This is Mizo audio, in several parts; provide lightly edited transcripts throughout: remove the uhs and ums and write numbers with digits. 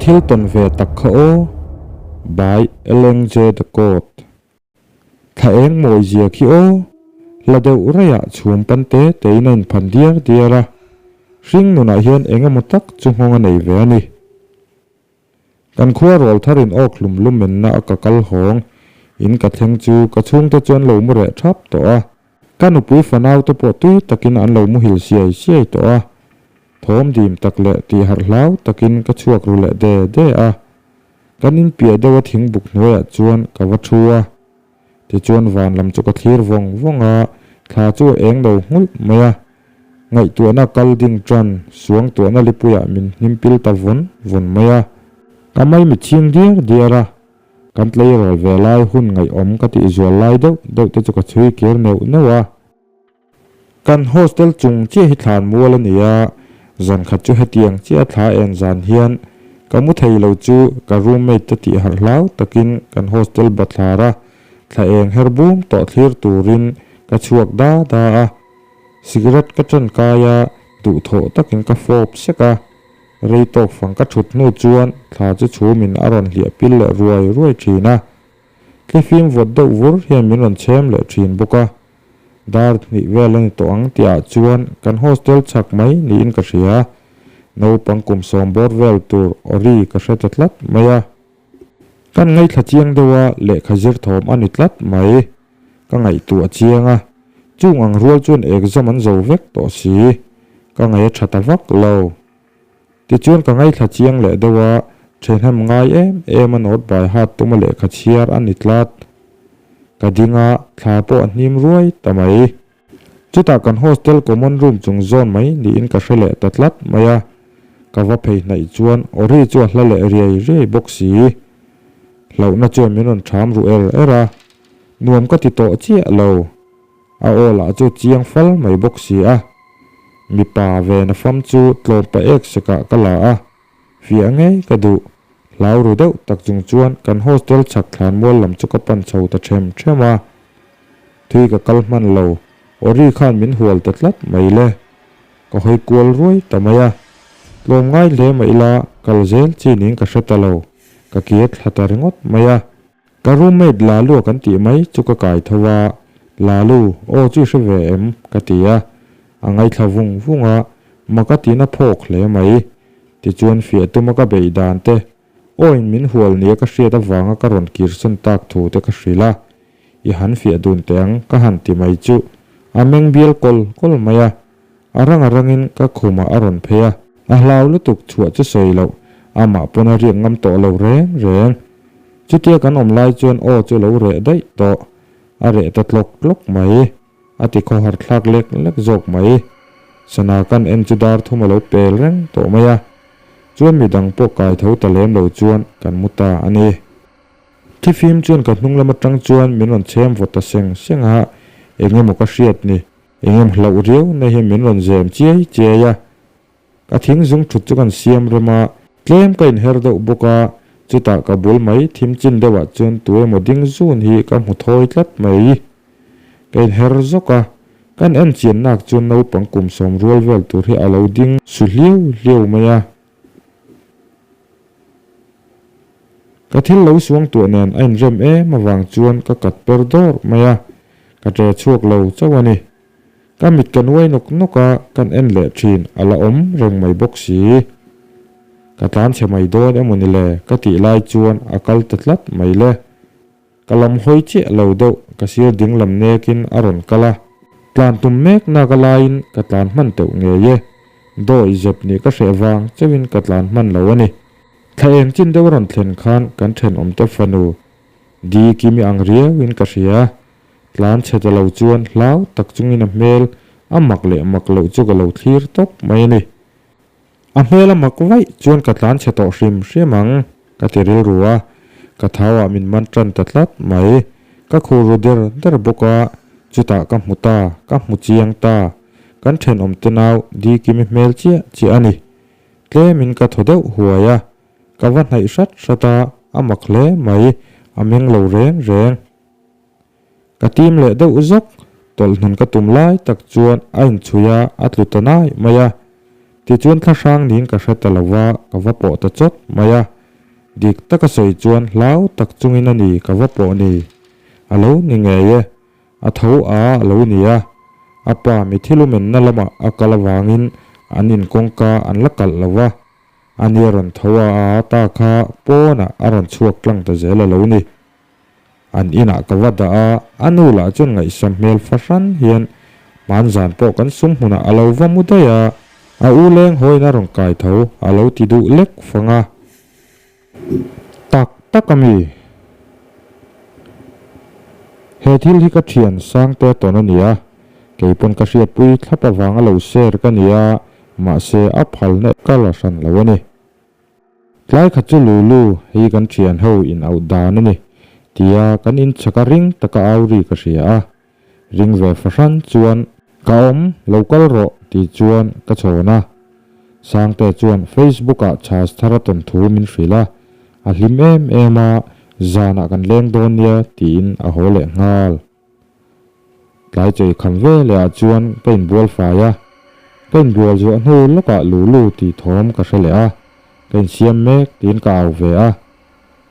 thil tawn ve tak kha aw. By Elleng J. The Code. Thla eng mawi zia khi aw. Hla deuh raiah chhum pan te tein a inphan diar diar a. Hring nunah hian eng emaw tak chu nghawng a nei ve a ni. Kan khua rawl tharin awk hlum lum menna a ka kal hawng in ka thleng chu ka chhungte chuan lo mu reh thap tawh a. Ka nupui fanau te pawh tui takin an lo muhil siai siai tawh a. Thawm dim tak leh tih harh hlau takin ka chhuak ru leh de de a. Kan inpiah deuh a thingbuk hnuaiah chuan ka va thu a. Tichuan van lam chu ka thlir vawng vawng a, thla chu a eng lo nghulh mai a. Ngaihtuahna kal ding tan suangtuahna lipuiah min hnim pil ta vawn vawn mai a. Ka mai mitchhing diar diar a, kan tleirawl ve lai hun ngaihawm ka tih zual lai deuh deuh te chu ka chhui kir neuh neuh a. Kan hostel chung chiah hi thlan mual a ni a, zan khat chu hetiang chiah thla en zan hian ka mu thei lo chu ka roommate te tih harh hlau takin kan hostel bathlar a thla eng her bum tawh thlir turin ka chhuak da da a, cigarette ka ṭan kai a, duhthawh takin ka fawp sek a, rei tawk fang ka ṭhut hnu chuan thla chu chhumin a rawn hliah pil leh ruai ruai ṭhin a, thlifim vawt deuh vur hian min rawn chhem leh ṭhin bawk a. Dar hnih vel a ni tawh ang tihah chuan kan hostel chhak mai niin ka hria. Naupang kum sawm bawr vel tur awri ka hre ta tlat mai a. Kan ngaithla chiang deuh a, lehkha zir thawm a ni tlat mai. Ka ngaihtuah chiang a, chung ang rual chuan exam an zo vek tawh si. Ka ngaih a tha ta vak lo. Tichuan ka ngaithla chiang leh deuh a, thehnem ngai em em a note by heart tuma lehkha chhiar a ni tlat. Ka ding a, thla pawh a hnim ruai ta mai. Chutah kan hostel common room chung zawn mai niin ka hre leh ta tlat mai a, ka va phei hnaih chuan Ori chu a hla leh riai riai bawk si. Hlauhna chuan min rawn ṭham ru er er a, nuam ka ti tawh chiah lo. A aw lah chu chiang fal mai bawk si a, mipa ve na fam chu tlawm pa ek sekah ka la a, fiah ngei ka duh. Hlau ru deuh tak chung chuan kan hostel chhak thlan mual lam chu ka pan chho ta ṭhem ṭhem a. Thui ka kal hman lo, Ori khan min hual ta tlat mai le. Ka hawi kual ruai ta mai a, tlawm ngai hle mah ila kal zel chi niin ka hre ta lo, ka kir thla ta ringawt mai a. Ka roommate Lalu a kan tih mai chu ka kai tho a, Lalu, aw chu i hre ve em? ka ti a, a ngaithla vung vung a, mak a tina phawk hle mai. Tichuan fiah tuma ka beih dan te, aw in min hual nia ka hriat avanga ka rawn kirsawn tak thu te ka hrilh a, i han fiah dun teh ang ka han ti mai chu a meng bial kawl kawl mai a, a rang a rangin ka khumah a rawn phei a, a hlau lutuk chhuah chu sawi loh, amah pawn a riak ngam tawh lo reng reng. Chutia kan awm lai chuan aw chu lo reh daih tawh, a reh ta tlawk tlawk mai, a ti khawhar thlak lek lek zawk mai. Sana kan en chu dar thum a lo pel reng tawh mai a, chuan midang pawh kai tho ta lem lo chuan kan mu ta a ni. Thifim chuan ka hnung lam atang chuan min rawn chhem vawt ta seng seng a, eng emaw ka hriat ni, eng em hlauh riau na hi min rawn zem chiai chiai a. Ka thing zung thut chu kan siam rem a, tlem ka inher deuh bawk a, chutah ka bul mai thim chin deuhah chuan tu emaw ding zun hi ka hmu thawi tlat mai. Ka inher zawk a, kan en chian nak chuan naupang kum sawm rual vel tur hi a lo ding su hliau hliau mai a. Ka thil lo suang tuah nen a inrem em avang chuan ka kat per dawr mai a, ka ṭe chhuak lo chauh a ni. Ka mit ka nuai nawk nawk a, kan en leh thin, a la awm reng mai bawk si. Ka tlan chhe mai dawn emaw ni le ka tih lai chuan a kal ta tlat mai le. Ka lam hawi chiah lo deuh, ka sir ding lam nekin a rawn kal a. Tlan tum mek nak a laiin ka tlan hman teuh ngei e. Dawi zep nih ka hreh vang chauhin ka tlan hman lo a ni. Thla eng chin deuh a rawn thlen khan kan thenawmte fanu Di Kimi ang riauin ka hria. Tlan chhe ta lo chuan hlau tak chungin a hmel a mak leh mak loh chu ka lo thlir tawp mai a ni. A hmel a mak vaih chuan ka tlan chhe tawh hrim hrim ang ka ti rilru a, ka thauah min man tan ta tlat mai. Ka khur ru der der bawk a, chutah ka hmu ta, ka hmu chiang ta. Kan thenawm te nau Dikimi hmel chiah chiah a ni. Tlemin ka thaw deuh huai a, ka va hnaih hrat hrat a, a mak hle mai, a meng lo reng reng. Ka tim leh deuh zawk, tawlh hnun ka tum lai tak chuan a inchhui a, a tlu ta nai mai a. Tichuan thlahrang niin ka hre ta lo va, ka va pawh ta chawt mai a. Dik taka sawi chuan hlau tak chungin a ni ka va pawh ni. A lo ni ngei e. A tho a a lo ni a. A pa mithilumenna lamah a kal avangin an in kawngka an la kalh lo va. A ni a rawn tho a a ta kha pawnah a rawn chhuak tlang ta zel a lo ni. An inah ka va dah a, a nu lah chuan ngaihsam hmel fahran hian hmanzan pawh kan sum hmunah a lo va mu daih a, a u leng hawiin a rawn kai tho a lo ti duh lek fang a. Tak tak a mi? He thil hi ka thian Sangte tawn a ni a, kei pawn ka hriatpui thlap avang a lo share ka ni a, mahse a phalna ka la hran lo a ni. Tlai khat chu Lulu hei kan thian ho in auh dan a ni tia kan in chhak a ring taka au ri ka hria a, ring ve fahran chuan ka awm lo kal rawh tih chuan ka chhawn a. Sangte chuan Facebook ah chhas thar a tawn thu min hrilh a, a hlim em em a, zanah kan leng dawn nia tiin a haw leh nghal. Tlai chei kham ve leh ah chuan ka inbual fai a, ka inbual zuah hnu lawkah Lulu tih thawm ka hre leh a, ka insiam mek tiin ka au ve a.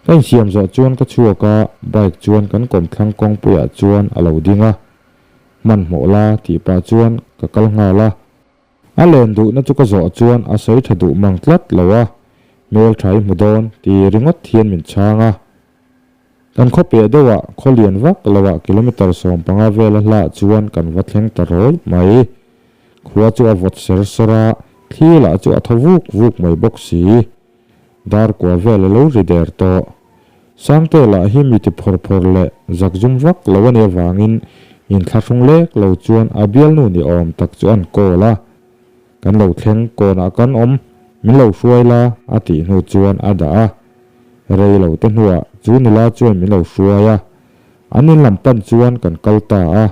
Ka insiam zawh chuan ka chhuak a, bike chuan kan kawmthlang kawngpuiah chuan a lo ding a, hmanhmawh la tih pah chuan ka kal nghal a. A len duhna chu ka zawh chuan a sawi tha duh mang tlat lo a, hmel tha i hmu dawn ti ringawt hian min chhang a. Kan khaw piah deuhah khaw lian vak loah kilometre 15 vela hlah chuan kan va thleng ta rawih mai. Khua chu a vawt ser ser a, thli lah chu a thaw vuk vuk mai bawk si. Dar kua vel a lo ri der tawh. Sangte lah hi mi ti phawr phawr leh zak zum vak lo a nih avangin inthlahrung lek lo chuan a bialnu ni awm tak chu an call a. Kan lo thleng kawnah kan awm, min lo hruai la a tih hnu chuan a dah a. Rei lo te hnuah chu nula chuan min lo hruai a. An in lam pan chuan kan kal ta a.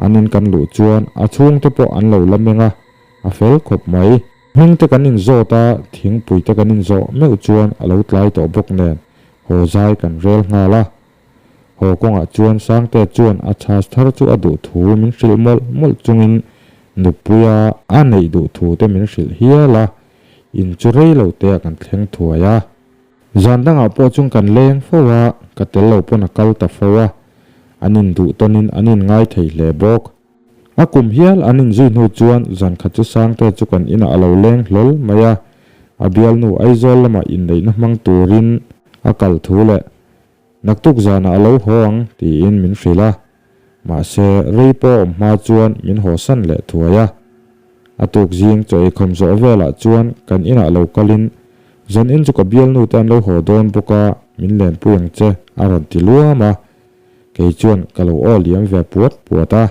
An in kan luh chuan a chhungte pawh an lo la meng a, a fel khawp mai. Hming te kan inzawt a, thingpui te kan inzawh meuh chuan a lo tlai tawh bawk nen haw zai kan rel nghal a. Haw kawngah chuan Sangte chuan a chhas thar chu a duh thu min hrilh mawlh mawlh chungin nupuia a neih duh thu te min hrilh hial a, in chu rei lo te ah kan thleng thuai a. Zan dangah pawh chuan kan leng fo a, ka tel lo pawn a kal ta fo a, an induh tawnin an inngai thei hle bawk. A kum hial an inzui hnu chuan zan khat chu Sangte chu kan inah a lo leng hlawl mai a, a bialnu Aizawl lamah inneihna hmang turin a kal thu leh naktuk zanah a lo haw ang tiin min hrilh a, mahse rei pawh awm hma chuan min hawsan leh thuai a. A tuk zing chaw eikhawm zawh velah chuan kan inah lo kalin zan in chu ka bialnu te an lo haw dawn bawk a, min lenpui ang che a rawn ti luam a. Kei chuan ka lo aw liam ve puat puat a.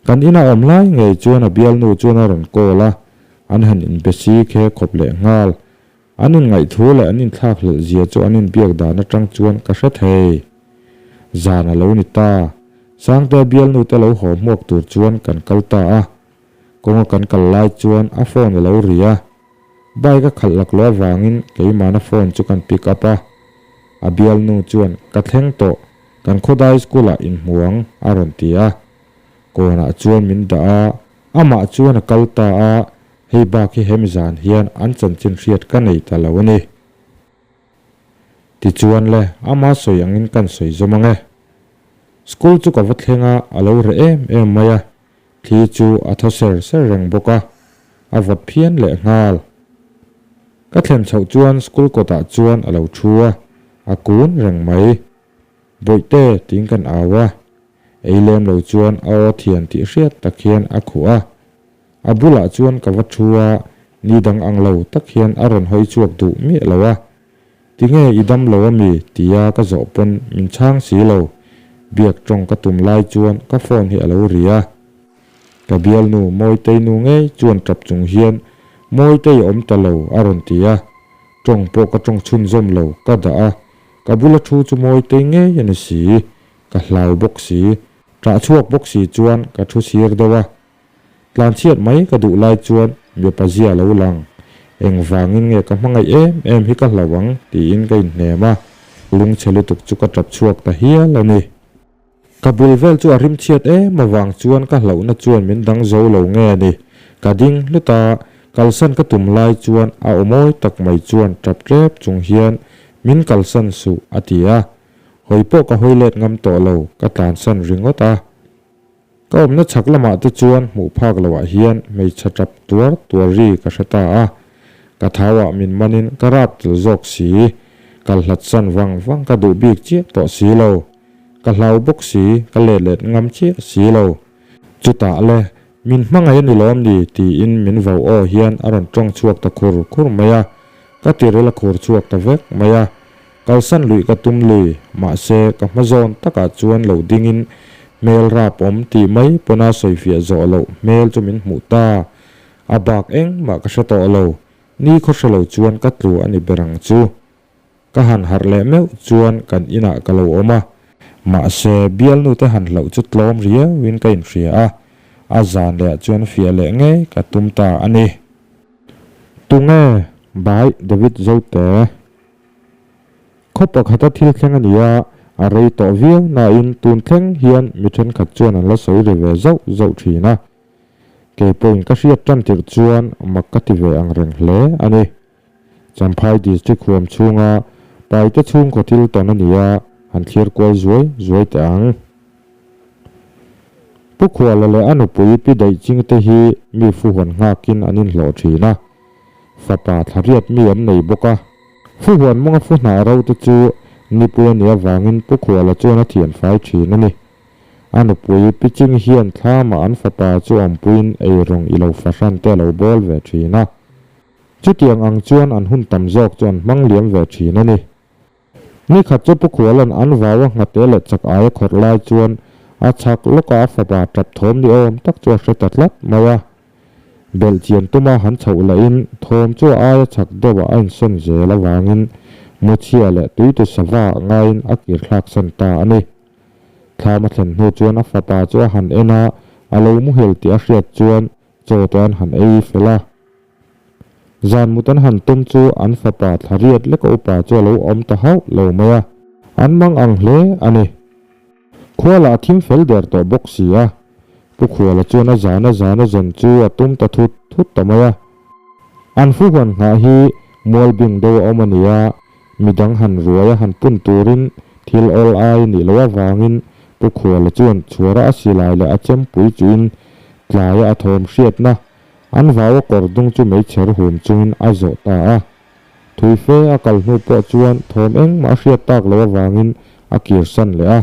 Kan ina awm lai ngei chuan a bialnu chuan a rawn call a, an han inbe si khe khawp leh nghal. An inngaih thu leh an inthlak hlelh zia chu an inbiak dan atang chuan ka hre thei. Zan a lo ni ta. Sangtea bialnu te lo haw hmuak tur chuan kan kal ta a. Kawnga kan kal lai chuan a phone a lo ri a. Bike a khalh laklawh avangin keimahna phone chu kan pick up a. A bialnu chuan ka thleng tawh, kan khawdai school ah inhmu ang a rawn ti a. Kawnah chuan min dah a, amah chuan a kal ta a, hei bak hi hemi zan hian an chanchin hriat ka nei ta lo a ni. Tichuan le, ama sawi angin kan sawi zawm ang e. School chu ka va thleng a, a lo reh em em mai a, Thli chu a thaw ser ser reng bawk a, a vawt phian leh nghal. Ka thlen chhoh chuan school kawtah chuan a lo thu a, a kun reng mai. Bawihte tiin kan au a, ei lem lo chuan a aw thian tih hriat tak hian a khuh a. A bulah chuan ka va thu a, ni dang ang lo tak hian a rawn hawi chhuak duh miah lo a. Tinge i dam lo a mi? tia ka zawh pawn min chhang si lo. Biak tawng ka tum lai chuan ka phone hi a lo ri a. Ka bialnu Mawitei nu ngei chuan tap chung hian Mawitei awm ta lo a rawn ti a. Tawng pawh ka tawng chhunzawm lo ka dah a. Ka bula thu chu Mawitei ngei a ni si. Ka hlau bawk si. Ṭah chhuak bawk si chuan ka thu sir deuh a. Tlanchhiat mai ka duh lai chuan mipa zia lo lang. Engvangin nge ka hmangaih em em hi ka hlauh ang tiin ka inhnem a, lungchhe lutuk chu ka tap chhuak ta hial a ni. Ka bul vel chu a rimchhiat em avang chuan ka hlauhna chuan min dang zo lo nge ni. Ka ding hlut a, Kalsan ka tum lai chuan a aw mawi tak mai chuan tap tep chung hian min kalsan suh a ti a. Hawi pawh ka hawi let ngam tawh lo, ka tlansan ringawt a. Ka awmna chhak lamah te chuan hmuh phak loah hian hmeichhe tap tuar tuar ri ka hre ta a. Ka thauah min manin ka rap tel zawk si. Kal hlat san vang vang ka duh bik chiah tawh si lo. Ka hlau bawk si, ka let let ngam chiah si lo. Chutah le, min hmangaih a ni lawm ni? tiin min vau aw hian a rawn tawng chhuak ta khur khur mai a. Ka tiril a khur chhuak ta vek mai a. Kalsan luih ka tum lui, mahse ka hma zawn takah chuan lo dingin hmel rap awm tih mai pawna sawifiah zawh loh hmel chu min hmuh ta. A bak engmah ka hre tawh lo, ni khaw hre lo chuan ka tlu a ni ber ang chu. Ka han harh leh meuh chuan kan inah ka lo awm a, mahse bialnu te han hlauh chu tlawm riauin ka inhria a, a zan lehah chuan fiah leh ngei ka tum ta a ni. Tunge Bai David Zote? Khaw pakhata thil thleng a ni a, a rei tawh viau nain tun thleng hian mi thenkhat chuan an la sawi ri ve zauh zauh thin a. Kei pawhin ka hriat tan tirh chuan mak ka ti ve ang reng hle a ni. Champhai District huam chhunga Paite chhungkaw thil tawn a ni a, han thlir kual zuai zuai teh ang. Pu Khuala leh a nupui Pi Daihching te hi mi fuhuan nghakin an inhlawh thin a. Fapa thlariat mi an nei bawk a. Fuhuan mawnga fu hnah ro te chu nipui a nih avangin Pu Khuala chuan a thian fai thin a ni. A nupui Pi Ching hian thlamah an fapa chu awmpuiin ei rawng i lo fahran te a lo bawl ve thin a. Chutiang ang chuan an hun tam zawk chu an hmang liam ve thin a ni. Ni khat chu Pu Khuala'n an vau a nghate leh chak aia khawrh lai chuan a chhak lawka a fapa tap thawm ni awm tak chu a hre ta tlat mai a. Belh chian tuma han chhoh lahin thawm chu a aia chhak deuhah a insawn zel avangin Muchhia leh Tuitu sava ngaiin a kir thlak san ta a ni. Thlam a thlen hnu chuan a fapa chu a han en a, a lo muhil tih a hriat chuan chaw te an han ei fel a. Zan mut an han tum chu an fapa thlariat leka upa chu a lo awm ta hauh lo mai a, an mang ang hle a ni. Khua lah a thim fel der tawh bawk si a, Pu Khuala chuan a zana zana zawn chu a tum ta thut thut ta mai a. An fuhuan nghah hi mualbing deuh a awm a ni a, midang han ruai a han pun turin thil awl ai nih loh avangin Pu Khuala chuan chhuara a silai leh a chempui chuin tlaia a thawm hriatna An vau a kawr dung chu meichher hum chungin a zawh ta a. Thui fe a kal hnu pawh chuan thawm engmah a hriat tak loh avangin a kir san leh a.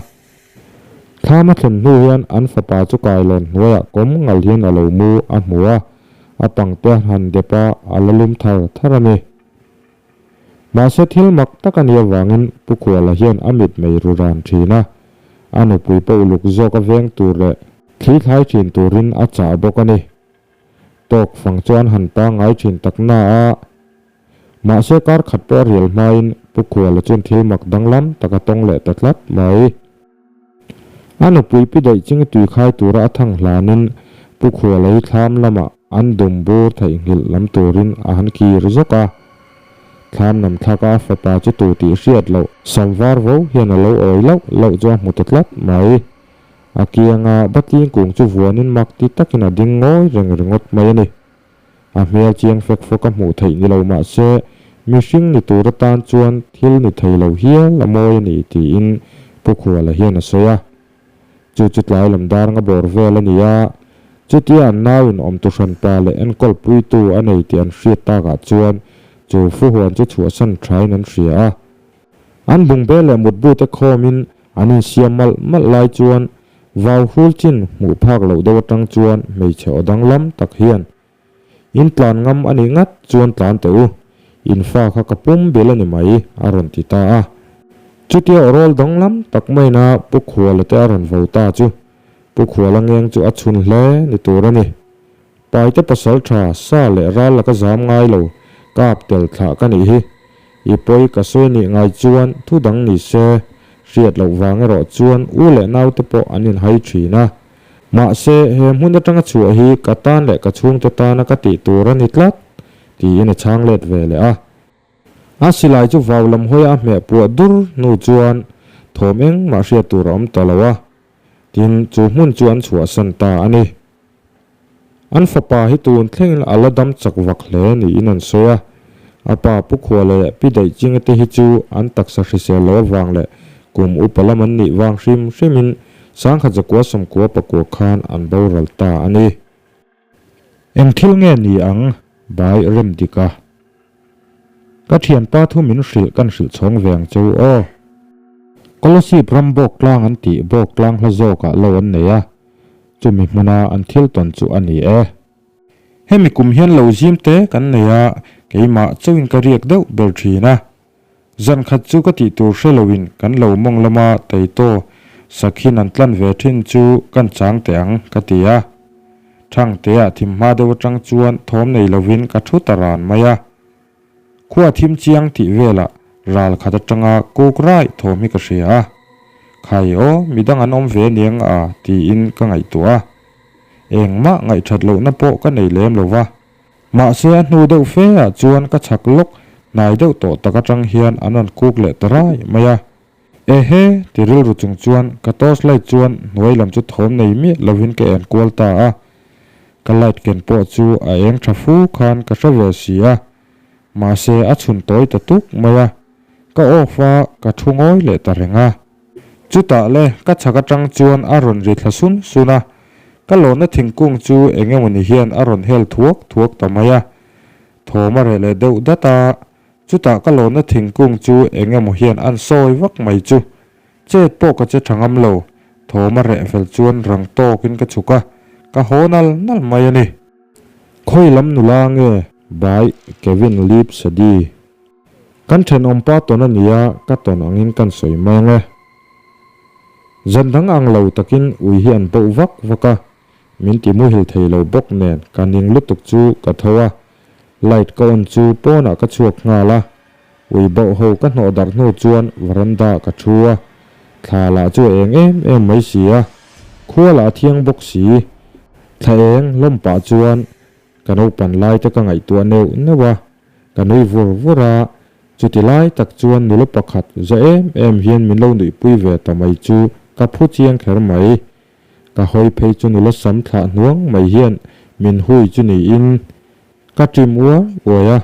Thlam a thlen hnu hian an fapa chu kailawn hnuaiah kawm ngal hian a lo mu a hmu a, a pangte a han dep a, a la lum thar thar a ni. Mahse thil mak tak a nih avangin Pu Khuala hian a mit mei ru ran thin a, a nupui pawh uluk zawk a veng tur leh thli thlai thin turin a chah bawk a ni. Tawk fang chuan han pangngai thin tak na a, mahse kar khat pawh a rial hmain Pu Khuala chuan thil mak danglam tak a tawng leh ta tlat mai. A nupui pi daih ching tui khai tura a thang hlanin Pu Khuala hi thlam lamah an dum bur theihnghilh lam turin a han kir zawk a. Thlam nam thlaka a fapa chu tu tih hriat loh sam var vo hian a lo awi lauh lauh chu a hmu ta tlat mai. A kianga Batling kung chu vuanin mak ti takin a ding ngawi reng ringawt mai a ni. A hmel chiang fek fawk a hmuh theih ni lo mah se, mihring ni tur atan chuan thil ni thei lo hial a mawi a ni tiin Pu Khuala hian a sawi a. Chu chu tlai lam dar nga bawr vel a ni a, chutia an nauin awmtu hranpa leh enkawl puitu a nei tih an hriat takah chuan chu fuhuan chu chhuahsan thain an hria a. An bungbel leh mutbu te khawmin An insiam malh malh lai chuan vau hrul chin hmuh phak loh deuh atang chuan hmeichhe aw danglam tak hian, In tlan ngam a nih ngat chuan tlan teh u, in fa kha ka pum bil a ni mai, a rawn ti ta a. Chutia aw rawl danglam tak maina Pu Khuala te a rawn vo ta chu Pu Khuala ngeng chu a chhun hle ni tur a ni. Paite pasal tha, sa leh ral laka zam ngai lo, kap tel thlah ka nih hi. I pawi ka sawi nih ngai chuan thu dang ni se, hriat loh vang erawh chuan u leh naute pawh an inhai thin a. Mahse, he hmun atanga chhuah hi ka tan leh ka chhungte tana ka tih tur a ni tlat, tiin a chhang let ve leh a. A silai chu vau lam hawi a hmeh puah dur hnu chuan thawm engmah hriat tur a awm ta lo a, tin chu hmun chu an chhuahsan ta a ni. An fapa hi tun thlengin a la dam chak vak hle niin an sawi a. A pa Pu Khuala leh Pi Daihchinga te hi chu an taksa hrisel lo avang leh kum upa lam an nih vang hrim hrimin sangkhat zakua sawmkua pakua khan an boral ta a ni. Eng thil nge ni ang? Bai rem dik a. Ka thianpa thu min hrilh kan hrilh chhawng ve ang che u aw. Kolosip ram bawk tlang an tih bawk tlang hla zawkah lo an nei a, chumi hmuna an thil tawn chu a ni e. Hemi kum hian lo zim te kan nei a, keimah chauhin ka riak deuh ber thin a. Zan khat chu ka tih tur hre loin kan lo mawng lama Taito sakhin an tlan ve thin chu kan chang teh ang ka ti a. Thangtea thim hma deuh atang chuan thawm nei lovin ka thu ta ran mai a. Khua thim chiang tih velah ral khat atanga kuk rai thawm hi ka hria a. Khai aw, midang an awm ve aniang a tiin ka ngaihtuah a. Engmah ngaihthat lohna pawh ka nei lem lo va. Mahse a hnu deuh fe ah chuan ka chhak lawk hnai deuh tawh tak atang hian an rawn kuk leh ta rai mai a. Ehe! Ti rilru chung chuan ka torch light chuan hnuai lam chu thawm nei miah lovin ka en kual ta a. Ka light ken pawh chu a eng tha fu khan ka hre ve si a. Mahse a chhun tawi ta tuk mai a. Ka off a, ka thu ngawi leh ta reng a. Chutah le ka chhak atang chuan a rawn ri thla sun sun a. Ka lawhna thingkung chu eng emawni hian a rawn hel thuak thuak ta mai a. Thawm a reh leh deuh dat a. Chutah ka lawmna thingkung chu eng emaw hian an sawi vak mai chu. Chet pawh ka che tha ngam lo, thawm a reh fel chuan rang tawkin ka chhuk a, ka haw nal nal mai a ni. Khawi lam nula nge? By Kevin Lip Sadi. Kan thenawmpa tawn a nia, ka tawn angin kan sawi mai ang e. Zan dang ang lo takin ui hi an bauh vak vak a, min ti muhil thei lo bawk nen ka ning lutuk chu ka tho a, Light ka on chu pawnah ka chhuak nghal a, ui bauh ho ka hnawh darh hnu chuan veranda ka thu a, thla lah chu a eng em em mai si a, khua lah a thiang bawk si. Thla eng lawm pah chuan ka naupan lai te ka ngaihtuah neuh neuh a, ka nui vur vur a, chuti lai tak chuan nula pakhat za em em hian min lo nuihpui ve ta mai chu ka phu chiang kher mai. Ka hawi phei chu nula sam thlah hnuang mai hian min hui chu niin ka ṭim uai uai a,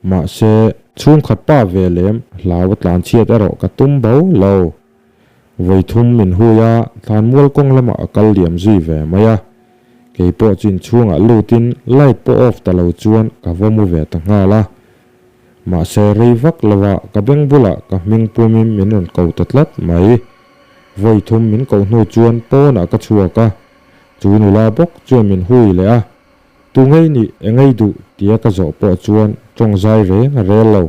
mahse chhungkhat pa ve lem hlau a tlan chhiat erawh ka tum bo lo. Vawi thum min hui a, thlanmual kawng lamah a kal liam zui ve mai a. Kei pawh chu inchhungah lutin light pawh off ta lo chuan ka va mu ve ta nghal a. Mahse rei vak lovah ka beng bulah ka hming pumin min rawn ko ta tlat mai. Vawi thum min koh hnu chuan pawnah ka chhuak a, chu nula bawk chuan min hui leh a, Tu ngei nih e ngei duh tia ka zawh pawh chuan tawng zai reng a rel lo.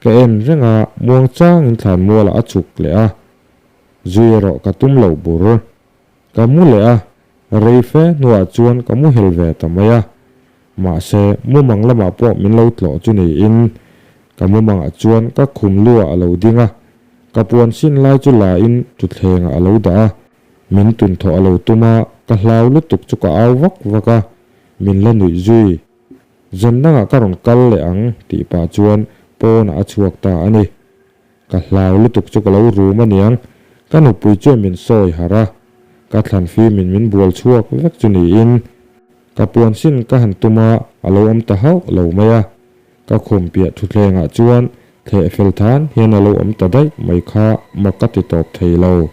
Ka en reng a, muang changin thlan mualah a chhuk leh a, zui erawh ka tum loh bur. Ka mu leh a, rei fe hnuah chuan ka muhil ve ta mai a. Mahse, mumang lamah pawh min lo tlawh chu niin, ka mumangah chuan ka khum luah a lo ding a, ka puan sin lai chu la in thutthlengah a lo dah a, min tun thawh a lo tum a, ka hlau lutuk chu ka au vak vak a, min la nuih zui. Zan dangah ka rawn kal leh ang tih pah chuan pawnah a chhuak ta a ni. Ka hlau lutuk chu ka lo rum aniang, ka nupui chuan min sawi harh a, ka thlan fimin min bual chhuak vek chu niin, ka puan sin ka han tum a, a lo awm ta hauh lo mai a, ka khum piah thutthlengah chuan thleh fel than hian a lo awm ta daih mai kha mak ka ti tawp thei lo.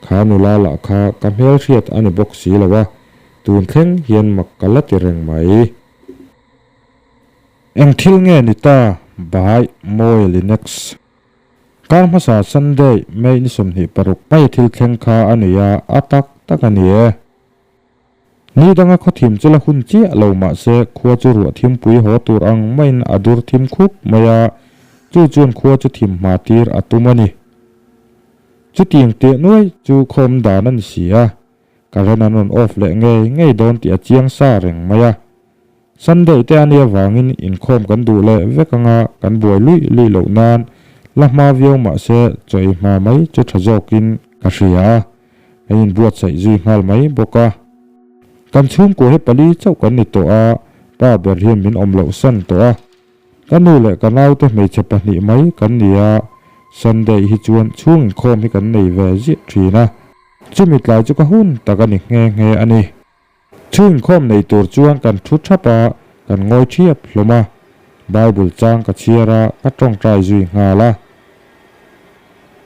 Kha nula lah kha ka hmelhriat a ni bawk si lo a, tun thleng hian mak ka la ti reng mai. Eng thil nge ni ta? By Mawi Linux. Kar hmasa Sunday, May ni 26 mai thil thleng kha a ni a, a tak tak a ni e. Ni danga khaw thim chu la hun chiah lo mah se khua chu ruah thimpui haw tur ang maiin a dur thim khup mai a, chu chuan khua chu thim hma tir a tum a ni. Chutiang teh nuai chu khawm dan a ni si a, current an rawn off leh ngei ngei dawn tih a chiang sa reng mai a. Sunday te a nia vangin inkhawm kan duh leh vek anga kan buai luih luih loh nan la hma viau mah se chaw ei hma mai chu tha zawkin ka hria a, kan inbuatsaih zui nghal mai bawk a. Kan chhungkua hi pali chauh kan ni tawh a, pa ber hian min awm loh san tawh a. Ka nu leh ka naute hmeichhe pahnih mai kan ni a, Sunday hi chuan chhung inkhawm hi kan nei ve ziah thin a. Chumi tlai chu ka hun tak a ni nghe nghe a ni. Chhungkhawm nei tur chuan kan thu thap a, kan ngawi thiap hlawm a. Bible chang ka chhiar a, ka tawngtai zui nghal a.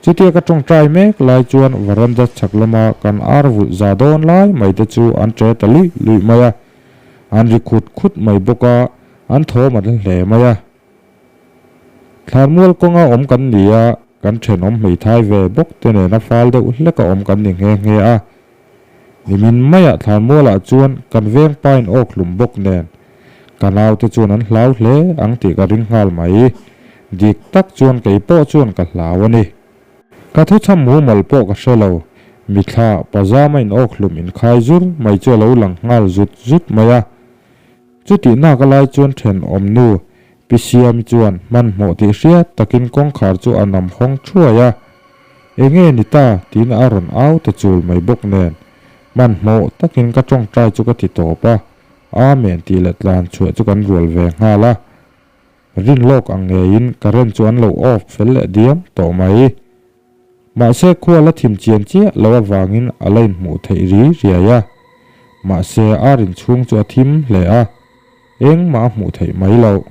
Chutia ka tawngtai mek lai chuan varanda chhak lama kan ar vulh za dawn lai mai te chu an che ta luih luih mai a. An ri khut khut mai bawk a, an thawm an hle mai a. Thlanmual kawnga awm kan ni a, kan thenawm hmeithai ve bawk te nena fal deuh hleka awm kan ni nghe nghe a. Nimin maiah thlanmualah chuan kan veng pain awk hlum bawk nen ka naute chuan an hlau hle ang tih ka ring nghal mai. Dik tak chuan kei pawh chuan ka hlau a ni. Ka thuchham mumal pawh ka hre lo. Mithla pajama in awk hlum inkhai zur mai chu a lo lang nghal zut zut mai a. Chutih nak a lai chuan thenawm nu Pi Siami chuan hmanhmawh tih hriat takin kawngkhar chu a nam hawng thuai a. Enge ni ta? tiin a rawn au ta chul mai bawk nen. Hmanhmawh takin ka tawngtai chu ka ti tawp a, Amen tih leh tlan chhuah chu kan rual ve nghal a. Rin lawk ang ngeiin current chu an lo off fel leh diam tawh mai. Mahse khua la thim chian chiah lo avangin a la inhmuh theih ri riai a. Mahse ar inchhung chu a thim hle a, engmah a hmuh theih mai loh.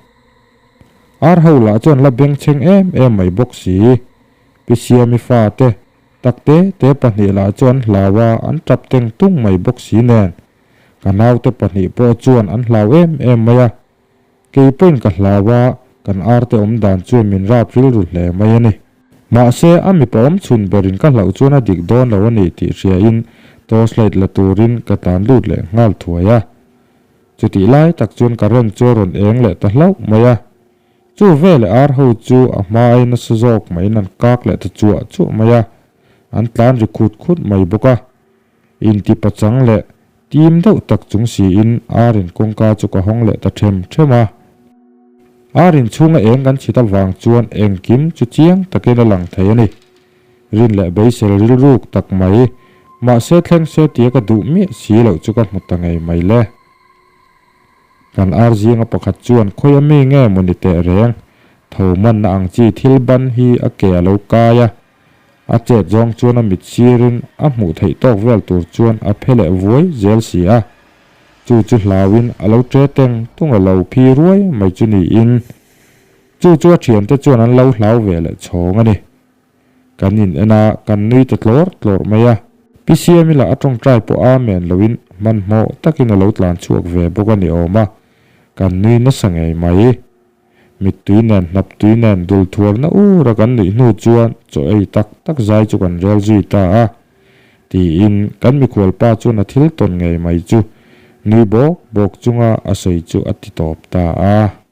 Ar ho lah chuan la bengchheng em em mai bawk si. Pi Siami fate tak te te pahnih lah chu an hlau a, an tap teng tung mai bawk si nen. Ka naute pahnih pawh chuan an hlau em em mai a. Kei pawhin ka hlau a, kan arte awm dan chuan min rap rilru hle mai a ni. Mahse, a mipa awm chhun berin ka hlauh chuan a dik dawn lo a ni tih hriain torchlight la turin ka tlan lut leh nghal thuai a. Chutih lai tak chuan current chu a rawn eng leh ta hlauh mai a. Chu veleh ar ho chu a hma ai nasa zawk maiin an kak leh ta chuah chuah mai a, an tlan ri khut khut mai bawk a. Intipachang leh Tim deuh tak chung siin Arin kawngka chu ka hawng leh ta them them a. Arin chhunga eng kan chhit avang chuan engkim chu chiang takin a lang thei a ni. Rin leh beisel rilruk tak mai, mahse thleng se tia ka duh miah si loh chu ka hmu ta ngei mai le. Kan ar zinga pakhat chuan khawi a mi nge maw ni teh reng, tho manna ang chi thil ban hi a ke a lo kai a. A chet zawng chuan a mit sirin a hmuh theih tawk vel tur chuan a phe leh vuai zel si a. Chu chu hlauin a lo ṭe teng tung a lo phi ruai mai chu niin chu chu a ṭhiante chuan an lo hlau ve leh chhawng a ni. Kan in en a, kan nui ta tlawr tlawr mai a. Pi Siami lah a ṭawngṭai pawh amen loin hmanhmawh takin a lo tlan chhuak ve bawk a ni awm a, kan nui nasa ngei mai. Mittui nen hnap tui nen dul thuarna ura kan nuih hnu chuan chaw ei tak tak zai chu kan rel zui ta a, tiin kan mikhual pa chuan a thil tawn ngei mai chu nui bawk bawk chunga a sawi chu a ti tawp ta a.